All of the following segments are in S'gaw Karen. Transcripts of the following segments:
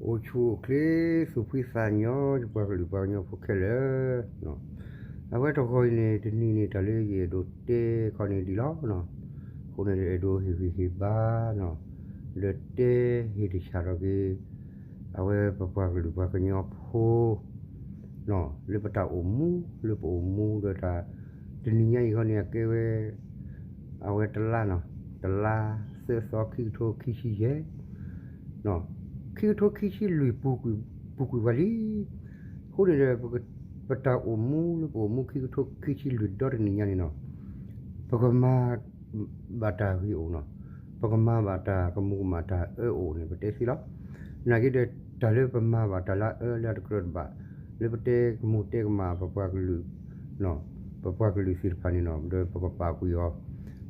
အိၣ်ဆူၣ်အိၣ်ချ့ သူၣ်ဖှံသးညီ ယပှၤကလုာ်ပှၤကညီဖိခဲလၢာ်, အဝဲတဂီၤအံၤန့ၣ် တနံၤန့ၣ် တၢ်လၢယအဲၣ်ဒိးတဲခီန့ၣ်ဒ်လီၤ. အဃိန့ၣ် အဲၣ်ဒိးဟ့ၣ်ဂံၢ်ဟ့ၣ်ဘါ ဒီးတဲဟ့ၣ်တဆၣ်ထီၣ်က့ၤ အဝဲပပှၤကလုာ်ပှၤကညီဖိ လၢပတၢ်အိၣ်မူ လၢပအိၣ်မူဒီးတၢ် တနံၤညါအံၤခီန့ၣ် အကဲဝဲ အဝဲတလါနီၤ, တလါသၢသီ ခံကထိခံဆံယဲၢ်, ခံကထိခံဆံလွံၢ် ပူၤကွံာ်ပှၤလံ. အဃိန့ၣ်ဒီး ပတၢ်အိၣ်မူလၢပအိၣ်မူ ခံကထိခံဆံလွံၢ်ဒီတနံၤညါန့ၣ်နီၤ, ပကမၤ ဘၣ်တၢ်ဂ့ၤအိၣ်နီၤ, ပကမၤဘၣ်တၢ်ကမူးကမၣ်တၢ်အၢအိၣ်န့ၣ် ပတဲသ့လီၤ. နာ်က့ဒီး တၢ်လၢပမၤဘၣ်တၢ်လၢအအၢလၢအတကြၢးတဘၣ်, လၢပတဲကမူးတဲကမၣ်ပပှၤကလုာ် ပပှၤကလုာ်သ့ၣ်တဖၣ်န့ၣ်နီၤ ဒီးပကပာ်ကွံာ်အီ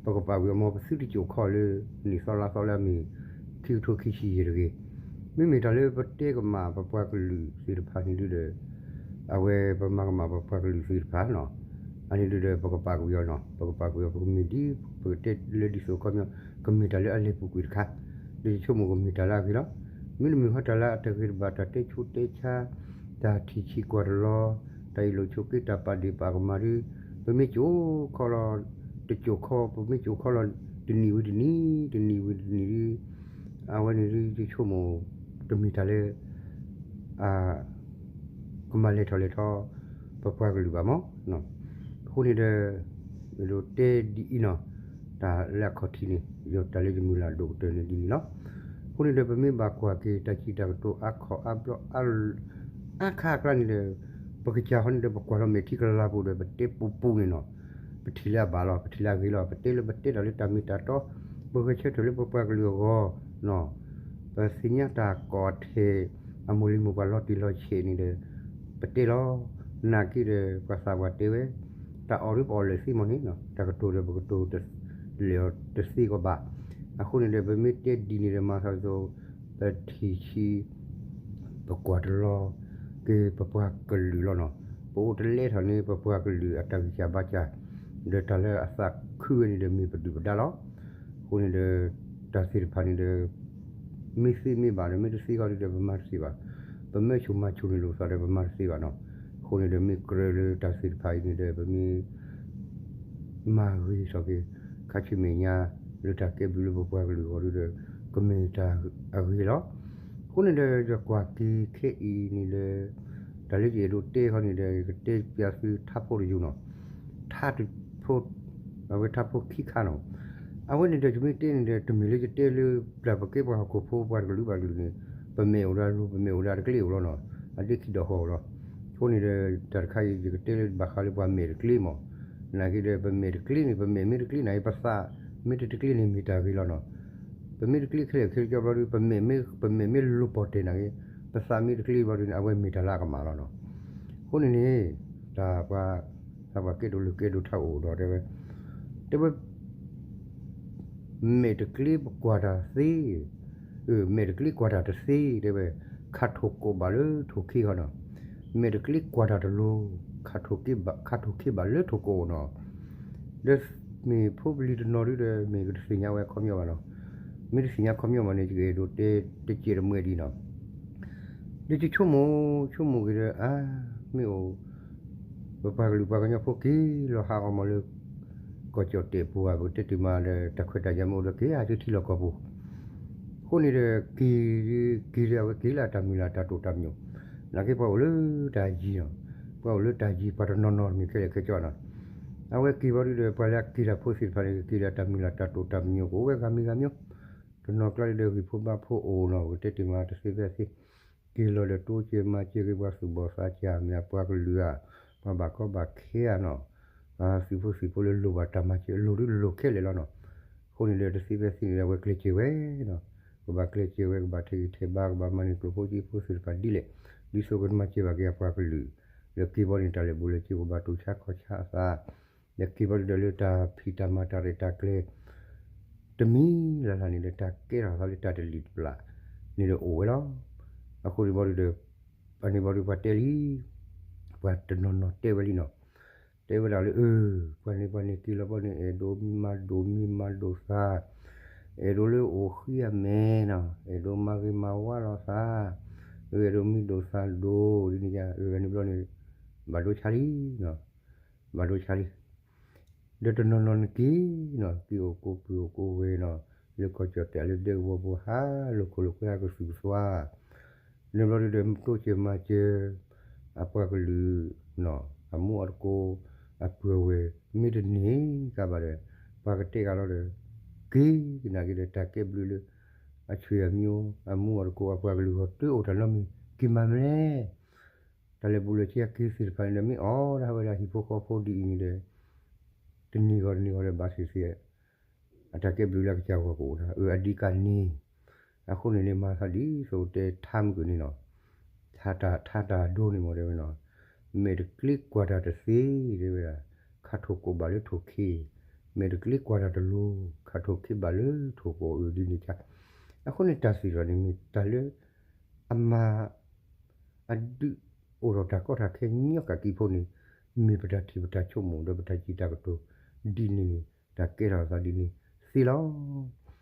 ၤ, ပကပာ်ကွံာ်အီၤ မ်ပသုတစိၢ်ခီၣ်လၢ နံၣ်သီလါသီလၢအမ့ၢ် ခံကထိခံဆံယဲၢ်တဂ့ၤ. မ့မ့ၢ်တၢ်လၢပတဲကမၣ်ပပှၤကလုာ်သ့ၣ်တဖၣ်န့ၣ်ဒုဒီး အဝဲပမၤကမၣ်ပပှၤကလုာ်သ့ၣ်တဖၣ်နီၤ, အန့ၣ်ဒုဒီး ပကပာ်ကွံာ်အီၤနီၤ, ပကပာ်ကွံာ်အီၤ ပကမ့ၢ်ဒ် ပကတဲလၢဒ်သိးခီပညီ ကမ့ၢ်တၢ်လၢအလဲၤပူၤကွံာ်တခါ, ဒီးယဆိကမိၣ်ကမ့ၢ်တၢ်လၢအဂ့ၤလီၤ. မ့တမ့ၢ်ဟီတၢ်လၢအတဂ့ၤတဘၣ် တၢ်တဲဆူးတဲဆါ, တၢ်ထံၣ်ဆံးကွၢ်တလီၤ, တၢ်အ့ၣ်လိာ်ဆိးက့ တၢ်ပာ်ဒ့ၣ်ပာ်ကမၣ်ဒု ပမ့ၢ်စိာ်ခီလီၤ, တစိာ်ခီ ပမ့ၢ်စိာ်ခီလီၤ တနံၣ်ဝံၤတနံၣ်, တနံၣ်ဝံၤတနံၣ်ဒု အဝဲန့ၣ်ဒု ယဆိကမိၣ် တမ့ၢ်တၢ်လၢ ကမၤလဲၤထီၣ်လဲၤထီ ပပှၤကလုာ်ဘၣ်မး. အဃိန့ၣ်ဒီး အဲၣ်ဒိးတဲဒ်အံၤနီၤ, တၢ်လၢအခီၣ်ထံးန့ၣ် ယတၢ်လၢယမုၢ်လၢ်ဒိၣ်ကတၢၢ်န့ၣ်ဒ်န့ၣ်လီၤ. အဃိန့ၣ်ဒီး ပမ့ၢ်ဘၣ်ကွၢ်က့ၤ တၢ်စံးတၢ်ကတိၤအါခီၣ်အါဘျီ အါခါအကျါန့ၣ်ဒီး ပကစၢ်ဃီန့ၣ်ဒီး ပကွၢ်လီၤမဲာ်ထံကလၤပူၤဒီး ပတဲပူၤပူၤန့ၣ်နီၤ, ပထံၣ်လၢအဘၣ်လီၤ, ပထံၣ်လၢအဂ့ၤလီၤ, ပတဲလၢပတဲတၢ်လၢတၢ်မ့ၢ်တၢ်တီ, ပဂဲၤဆၢထၢၣ်လၢပပှၤကလုာ်အဂီၢ် ပသ့ၣ်ညါတၢ်ကီၢ်ထဲ အမိၢ်လံၤမိၢ်ပှၢ်လီၤတံၢ်လီၤဆဲးန့ၣ်ဒီး ပတဲလီၤ. နာ်က့ဒီး ပှၤသးပှၢ်တဲဝဲ တၢ်အီၣ်ဒုပအီၣ်လၢာ်သ့မးန့ၣ်, တၢ်ကတိၤဒီးပကတိၤ လဲၤအီၤတသ့ကီးဘၣ်. အဃိန့ၣ်ဒီး ပမ့ၢ်တဲဒ်န့ၣ်ဒီး မၤသးဒ်သိး ပထံၣ်ဆံး ပကွၢ်တလီၤက့ၤပပှၤကလုာ်လီၤနီၤ, ပအိၣ်တလဲထီၣ်န့ၣ် ပပှၤကလုာ်အတၢ်ဂံၢ်စၢ်ဘါစၢ် ဒီးတၢ်လၢအသးခုဝဲန့ၣ်ဒီး မ့ၢ်ပဒုၣ်ပဒါလီၤ. အဃိန့ၣ်ဒီး တၢ်သ့ၣ်တဖၣ်န့ၣ်ဒီး မ့ၢ်သ့မ့ၢ်ဘၣ်ဒီး မ့ၢ်တသ့ဃီဒုဒီး ပမၤတသ့ဘၣ်. ပမၢဆူၣ်မၤဆူၣ်န့ၣ်လိာ်သးဒီး ပမၤတသ့ဘၣ်နီၤ. အဃိန့ၣ်ဒီး မ့ၢ်ကြၢးလၢတၢ်သ့ၣ်တဖၣ်အံၤန့ၣ်ဒီး ပမ့ၢ် မၤဂ့ၤထီၣ်က့ၤ ခါဆူမဲာ်ညါ လၢတၢ်ကဲဘျုးလၢပပှၤကလုာ်အဂီၢ်ဒုဒီး ကမ့ၢ်တၢ်အဂ့ၤလီၤ. အဃိန့ၣ်ဒီး ယကွၢ်က့ၤခဲအံၤန့ၣ်ဒီး တၢ်လၢယအဲၣ်ဒိးတဲဃီန့ၣ်ဒီး ယကတဲပျးသုထါဖိတယုၢ်နီၤ, ထါဖိ အဝဲထါဖိခံခါနီၤ. အဝဲန့ၣ်ဒီး ယမ့ၢ်တဲန့ၣ်ဒီး တမ့ၢ်လၢယတဲလၢ ပျၢ်ပကဲပှၤဟီၣ်ခိၣ်ဖိ ပှၤတကလုာ်ဘၣ်တကလုာ်န့ၣ် ပမဲာ်အိၣ်ဒီးအလိၤ ပမဲာ်အိၣ်ဒီးတကျ့အိၣ်လီၤနီၤ, အဒ့ခံဒီးဃီလီၤ. အဃိန့ၣ်ဒီး တၢ်တခါအံၤ ယကတဲလၢဘၣ်ဃးလၢပှၤမဲာ်တကျ့မး, နာ်က့ဒီး ပမဲာ်တကျ့န့ၣ် ပမဲာ်မ့ၢ်တကျ့န့ၣ် ပသးမ့ၢ်တတကျ့န့ၣ် မ့ၢ်တၢ်ဂ့ၤလီၤနီၤ. ပမ့ၢ်တကျ့ခဲလၢာ်ခဲဆ့ဘျီဒု ပမဲာ်မ့ၢ် ပမဲာ်မ့ၢ်လိၤပီၢ်တဲာ်နာ်က့ ပသးမ့ၢ်တကျ့ဘျီဒုန့ၣ် အဝဲမ့ၢ်တၢ်လၢအကမၣ်လီၤနီၤ. အဃိန့ၣ်န့ၣ် တၢ်ပှၤ တၢ်ပှၤကဲဒိၣ်လၢကဲဒိၣ်ထးအိၣ်ဒီးတဲဝဲ တဲဝဲ မဲာ်တကျ့ကွၢ်တၢ်သ့, မဲာ်တကျ့ကွၢ်တၢ်တသ့ တဲဝဲ, ခးထိၣ်ကိးဘၣ်လၢထိၣ်ခ့ဃီနီၤ, မဲာ်တကျ့ကွၢ်တၢ်တလိၤ, ခးထိၣ်ခ့ဘၣ်လၢထိၣ်ကိးနီၤ, ဒီးမ့ၢ်ဖိပလံၤတနီၤဒုဒီး မ့ၢ်ကတသ့ၣ်ညါဝဲခီပညီဘၣ်နီၤ, မ့ၢ်တသ့ၣ်ညါခီပညီဘၣ်န့ၣ် ယကအဲၣ်ဒိးတဲတစဲးတမှဲဒ်နီၤ, ဒီးယဆိကမိၣ် ဆိကမိၣ်က့ၤဒီး အါ မ့ၢ်အိၣ် ပပှၤကလုာ်ပှၤကညီဖိက့ၤလီၤဟးဂီၤမးလၢ ကီၢ်ကၠီၣ်တဲာ်ပူၤဧါ ပကတဲတ့ၢ်မးဒီး တၢ်ခွဲးတၢ်ယာ်မ့ၢ်အိၣ်ဒီးက့ၤဟးဆူထံလီၢ်ကီၢ်ပူၤ, အဃိန့ၣ်ဒီး က့ၤ က့ၤဒီးအဝဲက့ၤလၢအတၢ်မုၢ်လၢ်တၢ်တိာ်တၢ်ပညိၣ်, နာ်က့ပှၤအိၣ်လၢတၢ်ယံၤနီၤ, ပှၤအိၣ်လၢတၢ်ယံၤ ပှၤတနီၤနီၤတမံၤခဲလၢာ်ခဲဆ့နီၤ, အဝဲက့ၤဘျီဒုဒီး ပှၤလၢအက့ၤတၢ်ဖိသ့ၣ်တဖၣ်န့ၣ် က့ၤဒီးတၢ်မုၢ်လၢ်တၢ်တိာ်တၢ်ပညိၣ်ကအိၣ်ဝဲဂၤမံၤဂၤမံၤ, တနီၤကျါဒုဒီး ဂံၢ်ဖိဘါဖိအိၣ်နီၤ ပကတဲတ့ၢ်မးတသ့ဖဲသ့ က့ၤလီၤဒီးတိစၢၤမၤစၢၤက့ၤပှၤသူၣ်ဘီၣ်သးစၢ် မ့ၢ်အပှၤကလုာ်ဧါ, ပှၤဘၣ်ကီဘၣ်ခဲဧါနီၤ, ပှၤသုးဖိသံၣ်ဖိလၢလိၣ်ဘၣ်တၢ်မၤစၢၤ လိၣ်ဒုလိၣ်ခဲလၢာ်လီၤနီၤ, အဃိန့ၣ်ဒီးတသ့ဖဲသ့န့ၣ်ဒီး အဝဲကျဲးစၢးဝဲနီၤ, ကဘၣ်ကျဲးစၢးဝဲ ကဘၣ်ထဲးဂံၢ်ထဲးဘါ ကဘၣ်မၤန့ၢ်ကျိၣ်ဖိစ့ဖိသ့ၣ်တဖၣ်ဒ်လဲၣ်, ဒ်သိးကမၤစၢၤဘၣ်က့ၤအပှၤကလုာ်, လၢက့ၤဘျီန့ၣ် တၢ်လဲၤဘူးလဲၤက့ၤ ကဘၣ်တူၢ်ဆါခီၣ်ဆါအသး လၢက့ၤဘျီဒုဒီးလၢတၢ်ဖံးတၢ်မၤတၢ်ရဲၣ်တၢ်ကျဲၤ တမံၤလၢ်လၢ်န့ၣ်ဒီး တၢ်ကဲထီၣ်သးလၢတၢ်တလံၣ်တပျၢ်န့ၣ်ဒီးအိၣ်ဝဲလီၤ. အဃိန့ၣ်ဘျီဒုဒီး အန့ၣ်ဘျီဒုပှၤတဲလံ, ပှၤတနီၤနီၤတဲဝဲလံနီၤ, တဲဝဲဒၣ်လၢ အၢ ပှၤန့ၣ်ပှၤန့ၣ်က့ၤလီၤဘျီန့ၣ် အဲၣ်ဒိးမၤဒိၣ်မံၤမၤဒိၣ်သၣ်, အဲၣ်ဒိးလၢအိၣ်ဃံအမဲာ်နီၤ, အဲၣ်ဒိးမၤဂ့ၤမၤဝါလိာ်သး, ဂဲၤဒိးမံဒိးသးဒိးဒ်န့ၣ်ယါ အဂၤန့ၣ်ဘျီန့ၣ် ဘၣ်ဒိဆါလံ, ဘၣ်ဒိဆါလံ. ဒီးတနီၤနီၤနက့ၤနီၤ က့ၤအိၣ်ကိးပှၢ်အိၣ်ကိးဝဲနီၤ လၢကီၢ်ကၠီၣ်တဲာ်လၢဒဲကဝီၤပူၤ ဟးလိာ်ခိၣ်လိာ်ကွဲဟးကသူၣ်ကသွါ န့ၣ်ဘျီဒုဒီး တိစၢၤမၤစၢၤ အပှၤကလုာ် အမူအတကိး အပုၢ်အဝဲၢ် မ့ၢ်တန့ၢ်ကဘၣ်ဒီး ပှၤကတဲကလီၤဒီး က့ၤကနၣ်က့ၤဒီး တၢ်ကဲဘျုးလၢ အဆွေအမျိုး အမူအတကိး အပှၤကလုာ်ဂီၢ်တအိၣ်တၢ်နီတမံၤ က့ၤမၤမလဲၣ်. တၢ်လဲၤဘူးလဲၤဆ့က့ၤသ့ၣ်တဖၣ်န့ၣ်ဒီး မ့ၢ်အီၤဒၣ်ဝဲဒၣ်ဟံၣ်ဖိဃီဖိဒ်အံၤန့ၣ်ဒီး တနံၤဂီၢ်တနံၤဂီၢ်ဒီး ဘၣ်သ့ၣ်သ့ၣ် အတၢ်ကဲဘျုးလၢအကစၢ်ဂီၢ်ကအိၣ်တၢ် အၢ အဒံးကးန့ၣ် အဃိန့ၣ်န့ၣ် မၤသးဒ်သိးတဲထါမုၢ်ကန့ၣ်နီၤ ထါတၢ် ထါတၢ်ဒိန့ၣ်မ့ၢ်တဲဝဲနီၤ မဲာ်တကျ့ကွၢ်တၢ်တသ့ တဲဝဲဒၣ် ခးထိၣ်ကိးဘၣ်လၢထိၣ်ခ့ မဲာ်တကျ့ကွၢ်တၢ်တလိၤ ခးထိၣ်ခ့ဘၣ်လၢထိၣ်ကိး အၢ ဒ်န့ၣ်တၢ် အဃိန့ၣ်တၢ်စံးထီၣ်န့ၣ်မ့ၢ်တၢ်လၢ အမၤ အဒုးအိၣ်ထီၣ်တၢ်ကီတၢ်ခဲညီကၣ်ကံဖိန့ၣ် မ့ၢ်ပတၢ်ထံၣ်ပတၢ်ဆိကမိၣ်ဒီးပတၢ်စံးတၢ်ကတိၤ ဒ်န့ၣ်န့ၣ် တၢ်ကဲထီၣ်အသးဒ်န့ၣ်သ့လီၤ.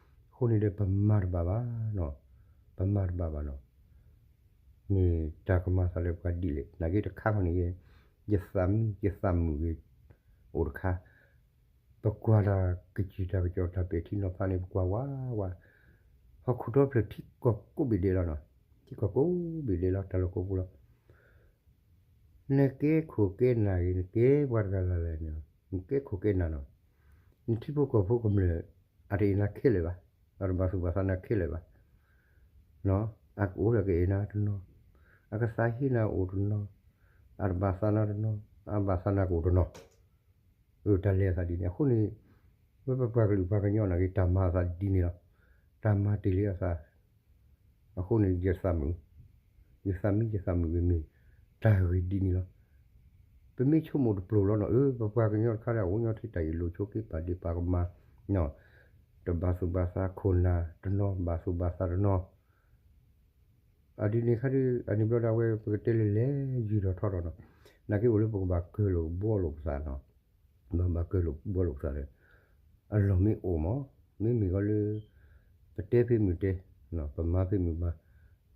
အဃိန့ၣ်ဒီးပမၤတဘၣ်ဘၣ်နီၤ ပမၤတဘၣ်ဘၣ်နီၤ မ့ၢ်တၢ်ကမၤသးလၢပှၤဒ်လဲၣ် နာ်က့တခါခီန့ၣ် ယ ယသးမံယသးမုာ်ဂ့ၤ အိၣ်တခါ ပကွၢ်တၢ်ကစံၣ်တၢ်ကစီၣ်တၢ်ပဲာ်ထံနီၤဖးန့ၣ် ပကွၢ်ဝးဝး ဟီၣ်ခိၣ်ဒီဖျၢၣ်ထံကီၢ်ကိးဘ့ၣ်ဒဲးလီၤနီၤ ထံကီၢ်ကိးဘ့ၣ်ဒဲးလီၤ တၢ်လီၢ်ကိးပူၤလီၤ နကဲခိၣ်ကဲနၢ်ဂ့ၤ နကဲပှၤတဂၤလၢ်လၢ်န့ၣ် နကဲခိၣ်ကဲနၢ်နီၤ နထံဖိကီၢ်ဖိကမျၢၢ် အတအဲၣ်နၤခဲလၢာ်ဘၣ် အတဘၣ်သူၣ်ဘၣ်သးနၤခဲလၢာ်ဘၣ် အကအိၣ်ဒီးကအဲၣ်နၤတနီၤ အကသးဟ့နၤအိၣ်တနီၤ အတဘၣ်သးနၤတနီၤ အဘၣ်သးနၤကအိၣ်တနီၤ အၢ တၢ်လဲၤအသးဒ်န့ၣ် အဃိန့ၣ် ဝဲပပှၤကလုာ်ပှၤကညီနာ်က့ တၢ်မၤအသးဒ်န့ၣ်လီၤ. တၢ်မၤတ့ၢ်လံအသး အဃိန့ၣ် ယသးမုာ် ယသးမံယသးမုာ်ဂ့ၤမ့ၢ် တၢ်ဂ့ၢ်ဒ်န့ၣ်လီၤ. ပမ့ၢ်ဆိကမိၣ်တပျိာ်လီၤနီၤ အၢ ပပှၤကညီတခါဒီး အဝဲညီထံတၢ်အ့ၣ်လိာ်ဆိးက့ပာ်ဒ့ၣ်ပာ်ကမၤ တဘၣ်သူၣ်ဘၣ်သးခိၣ်နၢ်တနီၤ ဘၣ်သူၣ်ဘၣ်သးတနီၤ အဒ်န့ၣ်ခါဒ် အန့ၣ်ဘျီဒၣ်ဝဲ ပကတဲလၢလဲၤယံာ်ထီၣ်ထီထီၣ်နီၤ နာ်က့အိၣ်လၢပကဘၣ်ကၢလိာ်ဘှီလိာ်ပသးနီၤ ဘၣ်ဘၣ်ကၢလိာ်ဘှီလိာ်ပသးဒီး အလီၢ်မ့ၢ်အိၣ်မး မ့မ့ၢ်ဂီၤလၢ ပတဲဖဲမုၢ်တဲ ပမၤဖဲမုၢ်မၤ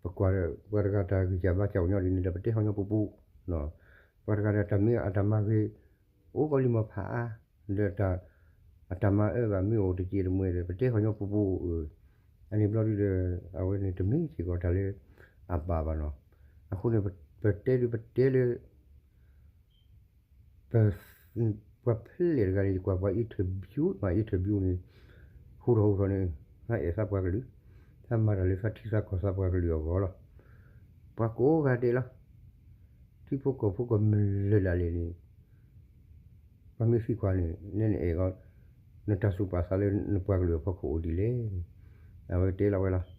ပကွၢ်ဒီး ပှၤတဂၤတၢ်ဂံၢ်စၢ်ဘါစၢ်အိၣ်ညီဒ်န့ၣ်ဒီး ပတဲဟီၣ်ညီပူၤပူၤ ပှၤတဂၤဒီးတၢ်မ့ၢ်အတၢ်မၤဂ့ၤ အိၣ်ကီးလံမီၤဖးအါ ဒီးတၢ် အတၢ်မၤအၢဘၣ်မ့ၢ်အိၣ်တစဲးတမှဲၤဒီး ပတဲဟီၣ်ညီပူၤပူၤ အၢ အန့ၣ်ဘျီဒုဒီး အဝဲန့ၣ်တမ့ၢ်စ့ၢ်ကီးတၢ်လၢ အဘၣ်ဘၣ်နီၤ အဃိန့ၣ် ပတဲဒုပတဲလၢ ပ ပှၤဖဲလဲၣ်တဂၤန့ၣ် ယကွၢ်ပှၤ interview မၤ interview န့ၣ် ဟူထီၣ်ဟူထီၣ်န့ၣ် သးအဲၣ်သးပှၤကလုာ် သးမၤတၢ်လၢသးထံသးကီၢ်သးပှၤကလုာ်အဂီၢ်လီၤ. ပှၤကိးဂၤဒဲးလီၤ. ထံဖိကီၢ်ဖိကမျၢၢ်ဒၣ်လဲာ်န့ၣ် ပှၤမ့ၢ်သံကွၢ်န့ၣ် နဲနအဲၣ်ဂီၢ် နတၢ်သူၣ်ပာ်သးလၢနပှၤကလုာ်အဖီခိၣ်အိၣ်ဒ်လဲၣ်န့ၣ် အဝဲတဲလီၤဝဲလီၤ.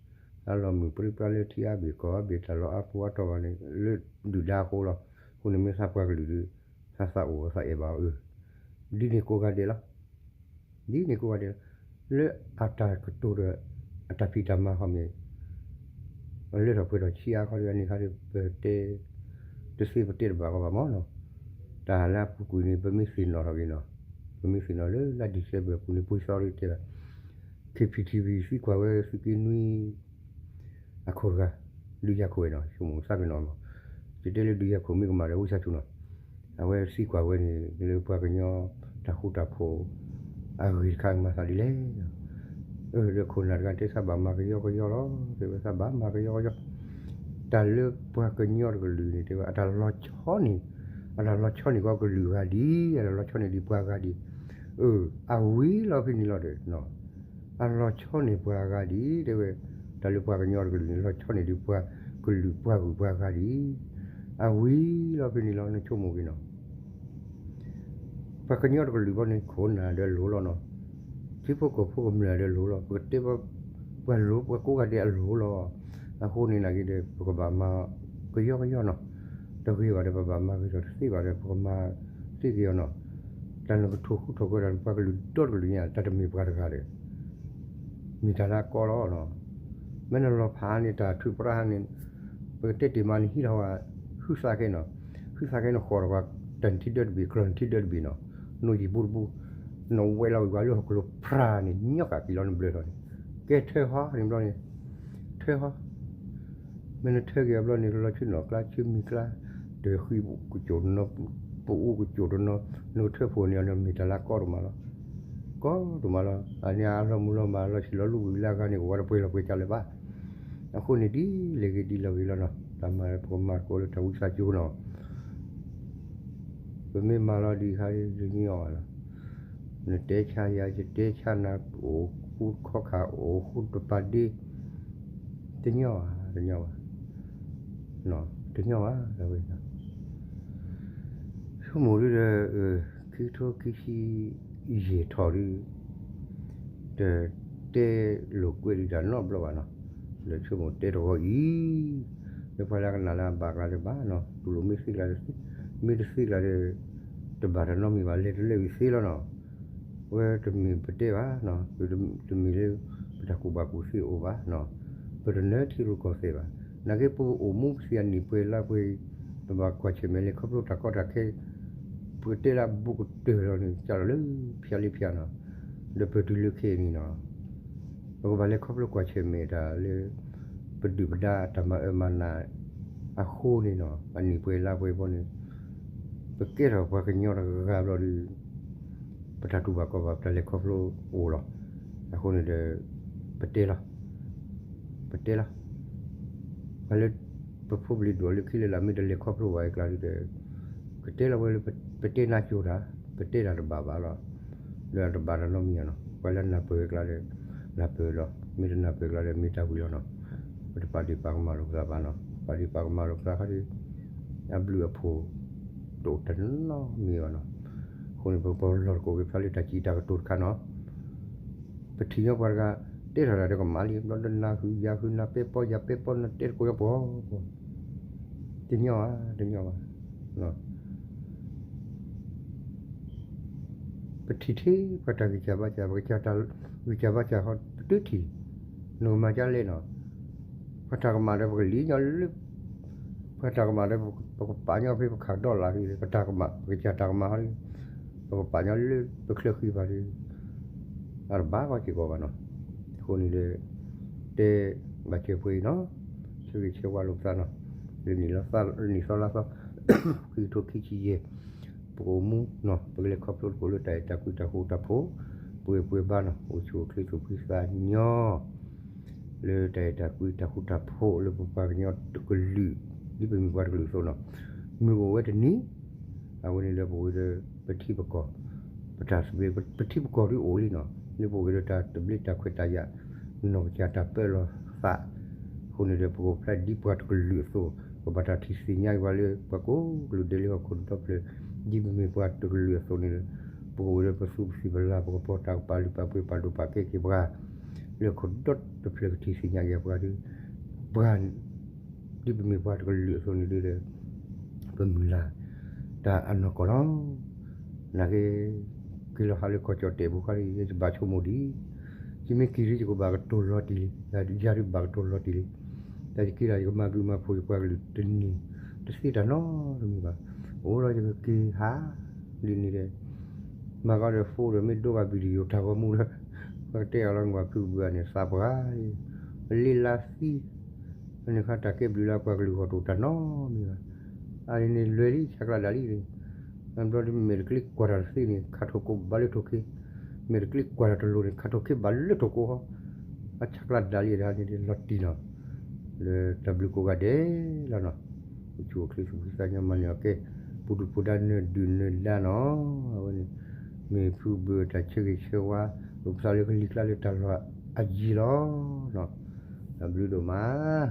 အလီၢ်မုာ်ပြံပြါလၢထံအါဘ့ၣ်ကီၢ်အါဘ့ၣ် တၢ်လီၢ်အါပူၤအါတီၢ်ဘၣ်န့ၣ် လၢဒုၣ်ဒါအဃိလီၤ. အဃိန့ၣ်မ့ၢ်သးပှၤကလုာ်ဒီး သးသးအိၣ်သးအဲၣ်ဘၣ်အီၤအၢ ဒ်န့ၣ်ကိးဂၤဒဲးလီၤ. ဒ်န့ၣ်ကိးဂၤဒဲးလီၤ. လၢအတၢ်ကတိၤဒီး အတၢ်ဖံးတၢ်မၤဟီန့ၣ် လၢထီၣ်ပှဲၤထီၣ်ဆံးအါခီဒီး အန့ၣ်ခါဒီး ပတဲ တသ့ပတဲတဘၣ်ကီဘၣ်မးနီၤ. တၢ်လၢအပူၤကွံာ်န့ၣ် ပမ့ၢ်သ့ၣ်နီၣ်ထီၣ်က့ၤနီၤ. ပမ့ၢ်သ့ၣ်နီၣ်လၢလါ December အပူၤန့ၣ် ပှ့ၤသီဒီးတဲဘၣ် KPTV သံကွၢ်ဝဲသုးက့နွံ အခိၣ်တဂၤ ဒုးယၤခိၣ်ဝဲနီၤ ဆိကမိၣ်သးကနီၤမး ယတဲလၢဒုးယၤခိၣ်မ့ၢ်ကမၣ်ဒီး ဝံသးစူၤနီၤ အဝဲသံကွၢ်ဝဲန့ၣ် လၢပှၤကညီတၢ်ဃူတၢ်ဖိး အဂ့ၢ်တခါမၤသးဒ်လဲၣ် အၢ ဒီးခိၣ်နၢ်တဂၤတဲသးဘၣ်မၤကယီကယီလီၤ တဲဝဲသးဘၣ်မၤကယီကယီ တၢ်လၢပှၤကညီတကလုာ်န့ၣ် တဲဝဲအတၢ်လီၤဆီန့ၣ် အတၢ်လီၤဆီန့ၣ်ကီးကလုာ်ဂၤဒ် အတၢ်လီၤဆီန့ၣ်ဒ်ပှၤဂၤဒ် အၢ အဝံၤလီၤဖဲန့ၣ်လီၤဒီး အလီၤဆီန့ၣ်ပှၤဂၤဒ် တဲဝဲ တၢ်လၢပှၤကညီတကလုာ်န့ၣ် လီၤဆီန့ၣ်ဒ်ပှၤကလုာ်ပှၤဂုၤပှၤဂၤဒ် အဝံၤလီၤဖဲန့ၣ်လီၤ နဆိကမိၣ်က့ၤနီၤ ပှၤကညီတကလုာ်ဘီန့ၣ် ခိၣ်နၢ်ဒီးလိၤလီၤနီၤ ထံဖိကီၢ်ဖိကမျၢၢ်ဒီးလိၤလီၤ ပကတဲ ပှၤလိၤ ပှၤကိးဂၤဒဲးအလိၤလီၤ အဃိန့ၣ်နာ်က့ဒီး ပကဘၣ်မၤကယီကယီနီၤ တဂ့ၤဘၣ်ဒီး ပဘၣ်မၤဂ့ၤထီၣ် တသ့ဘၣ်ဒီး ပကမၤသ့က့ၤအီၤနီၤ တၢ်နကထိၣ်ဃူထိၣ်ကီးတၢ် ပှၤကလုာ်ဒီတကလုာ်ညါ တၢ်တမ့ၢ်ပှၤတဂၤဒီး မ့ၢ်တၢ်လၢအကီလီၤနီၤ မ့ၢ်နလီၤဖးန့ၣ် တၢ်ထုးပြးန့ၣ် ပကတဲတ့ၢ်မးန့ၣ် ဟံးထီၣ်ဝဲ ဟုသးခဲနီၤ ဟုသးခဲန့ၣ် ဃီၣ်ထီၣ်ပှၤ တၢ်နထံဒၢတဘ့ၣ် ကြၢးနထံဒၢတဘ့ၣ်နီၤ နိယံာ်ဘိတဘိ နဝဲလီၤဝံၤပှၤလၢဟီၣ်ခိၣ်လိၤဖြးန့ၣ် ညီကၣ်က့ၤလီၤနဘျၢထီၣ်န့ၣ် ကဲထၢဟီန့ၣ်ဘျီန့ၣ် ထၢဟီ မ့ၢ်နထၢက့ၤအဘျီန့ၣ် လီၤဆူနီၣ်ကျါ ဆူမံၤကျါ, တဃံကစူၣ်တနီၤ, ပအိၣ်ကစူၣ်တနီၤ, နကထၢဖှိၣ်န့ၢ်အီၤန့ၣ် မ့ၢ်တၢ်လၢကီဒိၣ်မးလီၤ. ကီဒိၣ်မးလီၤ. အန့ၣ်အလီၤမူလီၤမၢ် လီၤဆံးလီၤလူဝံၤလၢအဂၤန့ၣ် ကဝီၤတပှဲၤလီၤပှဲၤကၢ်လၢၤဘၣ်. အဃိန့ၣ်ဒ်လဲၣ်ဂ့ၤဒ်လဲၣ်ဂ့ၤလီၤနီၤ, တၢ်မၤလၢပကမၤသကိးလၢတၢ်ဝံသးစူၤနီၤ ပမ့ၢ်မၤလီၤဒံးခါဒ်တညီဘၣ်လီၤ. နတဲဆါယၤ ယတဲဆါနၤ အိၣ်ဃူတခီခါ အိၣ်ဃူတပာ်ဒ့, တညီဘၣ်, တညီဘၣ်, တညီဘၣ်ဝဲ. ဆိကမိၣ်ဒ်ဒီး ခံကထိခံဆံယဲၢ်ထီၣ်ဒ် တတဲလိာ်ကွဲဒံးတၢ်နီတဘျီဘၣ်နီၤ, ဒီးဆိကမိၣ်တဲတဂီၤအံၤ, လၢပှၤလၢကနၣ်လၢအဘၣ်ကျါဒီးဘၣ်နီၤ, တူၢ်လိာ်မ့ၢ်သ့ကျါ, မ့ၢ်တသ့ကျါဒီး တဘၣ်တၢ်နီတမံၤဘၣ်, လဲၤတလဲၤဝံၤသ့လီၤနီၤ. ဝဲတမ့ၢ်ပတဲဘၣ်, တမ့ၢ်လၢ ပတၢ်ကူၣ်ဘၣ်ကူၣ်သ့အိၣ်ဘၣ်, ပတနၢၤထံရူၢ်ကီၢ်သဲးဘၣ်. နာ်က့ပအိၣ်မူပသ့ၣ်အနံၣ်ပှဲၤလါပှဲၤအံၤ, ပဘၣ်ကွၢ်ဆၢၣ်မဲာ်လဲၤခီဖျိတၢ်ကီတၢ်ခဲ, ပကတဲလၢအဘူးကတၢၢ်လီၤန့ၣ် ကၢ်လီၤလၢဖၠါလံဖၠါနီၤ, ဒီးပတုၤလၢခဲအံၤန့ၣ်နီၤ ပကဘၣ်လဲၤခီဖျိကွၢ်ဆၢၣ်မဲာ်တၢ်လၢ ပဒုၣ်ပဒါတၢ်မၤအၢမၤနးအဃိန့ၣ်နီၤ, အနံၣ်ပှဲၤလါပှဲၤဘီန့ၣ် ပကဲထီၣ်ပှၤကညီတဂၤဘျီဒီး ပတၢ်တူၢ်ဘၣ်ခီၣ်ဘၣ် ပတၢ်လဲၤခီဖျိအိၣ်လီၤ. အဃိန့ၣ်ဒီး ပတဲလီၤ, ပတဲလီၤ, ပှၤလၢ ပဖိပလံၤဒိၣ်လၢခံလၢလာ် မ့ၢ်တလဲၤခီဖျိဘၣ်အကျါဒီး ကတဲလီၤဝဲလၢ ပတဲနၢ်ကၠိတၢ်, ပတဲတၢ်တဘၣ်ဘၣ်လီၤ. ဒီးတဘၣ်တၢ်နီတမံၤနီၤ, ပှၤလၢနၢ်ပၢၢ်အကျါဒီး နၢ်ပၢၢ်လီၤ, မ့ၢ်တနၢ်ပၢၢ်အကျါဒီး မ့ၢ်တၢ်ဝံၤလီၤနီၤ. ပတပာ်ဒ့ၣ်ပာ်ကမၣ်လိာ်ပသးဘၣ်နီၤ, ပာ်ဒ့ၣ်ပာ်ကမၣ်လိာ်ပသးခါဒီး အဘျုးအဖှိၣ် တအိၣ်တၢ်နီတမံၤဘၣ်နီၤ. အဃိန့ၣ် ပကပလီၢ်သကိးက့ၤဖဲလၢတၢ်စံးတၢ်ကတိၤတခါနီၤ. ပထံၣ်ညီပှၤတဂၤ တဲထီၣ်တၢ်ဒီးကမၣ်လံ, ဘျီဒီးနၤဟုၣ်ယၤဟုၣ် နၤပဲပီယၤပဲပီ နတဲသကိးညီပှၤ, တညီဘၣ်, တညီဘၣ်. ပထံၣ်ထဲပှၤတၢ်ဂံၢ်စၢ်ဘါစၢ်, ပကစၢ်တၢ်ဂံၢ်စၢ်ဘါစၢ် ပတုၤထံၣ်, နကမၤဒ်လဲၣ်နီၤ. ပှၤတၢ်ကမၣ်ဒီးပကလံၤညီလၢ ပှၤတၢ်ကမၣ်ဒီး ပကပာ်ညီဖဲပခးဒီလၢ်ဖဲ ပတၢ်ကမၣ် ပကစၢ်တၢ်ကမၣ်ဟီဒီး ပကပာ်ညီလၢပချၢဃံဘၣ်ဒီး အတဘၣ်ကီစ့ၢ်ကီးဘၣ်နီၤ. အဃိန့ၣ်ဒီး တဲဘၣ်စၢၤပှဲၤအံၤနီၤ, ဆၢဂ့ၤဆၢဝါလိာ်ပသးနီၤ, လၢနံၣ်သီလါသီ ခံကထိခံဆံယဲၢ် ပကအိၣ်မူနီၤ, ပကလဲၤခီဖျိသကိးလၢတၢ်အဲၣ်တၢ်ကွံတၢ်ဃူတၢ်ဖိး, ပှဲၤပှဲၤဘၣ်နီၤ, အိၣ်ဆူၣ်အိၣ်ချ့သူၣ်ဖှံသးညီ လၢတၢ်အဲၣ်တၢ်ကွံတၢ်ဃူတၢ်ဖိး လၢပပှၤကညီတကလုာ် ဒ်ပမ့ၢ်ပှၤတကလုာ်အသိးနီၤ, မုၢ်ကအိၣ်ဝဲတနံၤ, အဝဲန့ၣ်ဒီးပအိၣ်ဒီး ပထံပကီၢ်, ပတၢ်သဘျ့ ပထံပကီၢ်ဒ်အိၣ်လံနီၤ, လၢပအိၣ်က့ၤဒီးတၢ်သဘျ့တၢ်ခွဲးတၢ်ယာ်, နီၢ်ကစၢ်တၢ်ပၢလီၤသး, အဃိန့ၣ်ဒီး ပကအိၣ်ဖျဲၣ်ဒ်ပှၤတကလုာ်အသိး, ပဘၣ်တၢ်ထံၣ်သ့ၣ်ညါက့ၤပှၤလၢ ပှၤကိးကလုာ်ဒဲးလၢဟီၣ်ခိၣ်ဒီဖျၢၣ်, ဒ်ပမ့ၢ်ပှၤတကလုာ်အသိးန့ၣ်ဒီး ပကအိၣ်ဒီးပသူပသံၣ်ပလၢ် ပကပီၤတၢ်ကပာ်လုၢ်ပာ်ပှ့ၤ ပာ်ဒိၣ်ပာ်ကဲက့ၤပှၤ လၢဟီၣ်ခိၣ်ဒီတဖျၢၣ်ကထံၣ်သ့ၣ်ညါက့ၤပှၤဒီး ပှၤ ဒ်ပမ့ၢ်ပှၤတကလုာ်အသိးန့ၣ်ဒီး ပမုၢ်လၢ် တၢ်အနီၢ်ကီၢ်လီၤ. နာ်က့ က့ၤလီၤဟးလၢကီၢ်ကၠီၣ်တဲာ်ပူၤခါဒီး ယတဘၣ်ဆိကမိၣ်ဒံး, ယမ့ၢ်က့ၤဒီးယကဘၣ်ကတိၤလီၤတံၢ်လံ, ယၤဒုးဘၣ်ကတိၤလီၤတံၢ်လံ, တၢ်ယက့ၤဒီးယကမၤဘျုးမၤဖှိၣ်ယပှၤကလုာ်တန့ၢ် တသ့တၢ်နီတမံၤဘၣ်. အိၣ်ဒီးယကက့ၤဟး ဒ်န့ၣ်ဒီး မၤကီဒီး phone ဒီးမ့ၢ်ဒိဂၤ video တၢ်ဂီၤမူဒီး ပှၤကတဲအီၤလီၤ နကွၢ်ဖုကဘုးအန့ၣ် သးပှၢ် လ့လါသံ အန့ၣ်ခါတၢ်ကဲဘျုးလၢပှၤကလုာ်ဂီၢ်တအိၣ်တၢ်နီတမံၤဘၣ်. အန့ၣ်န့ၣ်လွဲၤလံ ဆါကျးဒၣ်လံန့ၣ်, ဘျီဒ်မဲာ်တကျ့ကွၢ်တၢ်တသ့န့ၣ် ခးထိၣ်ကိးဘၣ်လၢထိၣ်ခ့, မဲာ်တကျ့ကွၢ်တၢ်တလိၤန့ၣ် ခးထိၣ်ခ့ဘၣ်လၢထိၣ်ကိးဟီ, အဆါကျးဒၣ်လံဒၣ်န့ၣ်လီၤတံၢ်နီၤ, လၢတၢ်ဘျုးကိးဂၤဒဲးလီၤနီၤ. အိၣ်ဆူၣ်အိၣ်ချ့သူၣ်ဖှံသးညီ မၤနၢၤအီၤကဲ ပူၤဒုၣ်ပူၤဒါ နၢၤဒုၣ်နၢၤဒါနီၤ. အဝဲန့ၣ် မ့ၢ်ဖုကဘုးတၢ်ဆၢဂ့ၤဆၢဝါ လိာ်ပသးလၢကလံၤကျါလၢတၢ်လီၢ်အယံၤလီၤ. တၢ်ဘျုးဒိၣ်မး.